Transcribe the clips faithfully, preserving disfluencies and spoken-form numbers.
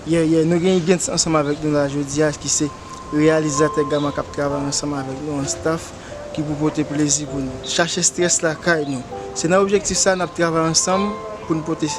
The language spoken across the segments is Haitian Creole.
Yeah, yeah, nou gen Igentz ansanm avèk nou la jodi a, ki se reyalizatè Gama k ap travay ansanm avèk nou an staff, ki pou pote plezi pou nou. Chache estrès lakay nou. Se nan objektif sa n ap travay ansanm pou n pote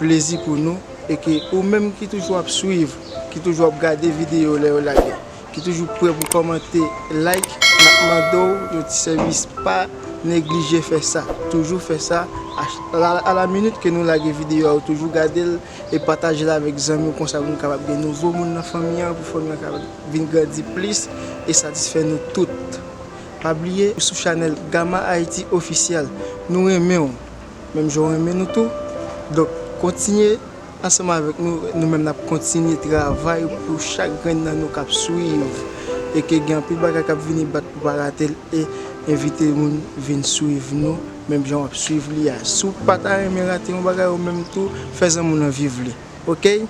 plezi pou nou, e ke ou menm ki toujou ap swiv, ki toujou ap gade videyo lè yo lage, ki toujou prè pou kòmante, like, n ap mande w yon ti sèvis, pa neglije fè sa. Toujou fè sa. A, a, a la minit ke nou lage videyo a, ou toujou gade l e pataje l avèk zanmi w, konsa pou nou kapab gen nouvo moun nan fanmi an, pou fanmi an kapab vin grandi plis e satisfè nou tout. Pa bliye, sou chanèl Gama Haiti Officiel, nou renmen w, menm jan w renmen nou tou. Donk, kontinye ansanm avèk nou, nou menm n ap kontinye travay pou chak grenn nan nou k ap swiv. E ke gen anpil bagay k ap vini bat pou pa rate l, e envite moun vin swiv nou, menm jan w ap swiv li a. Si w pa ta renmen rate yon bagay ou menm tou, fè zanmi w nan viv li. Oke?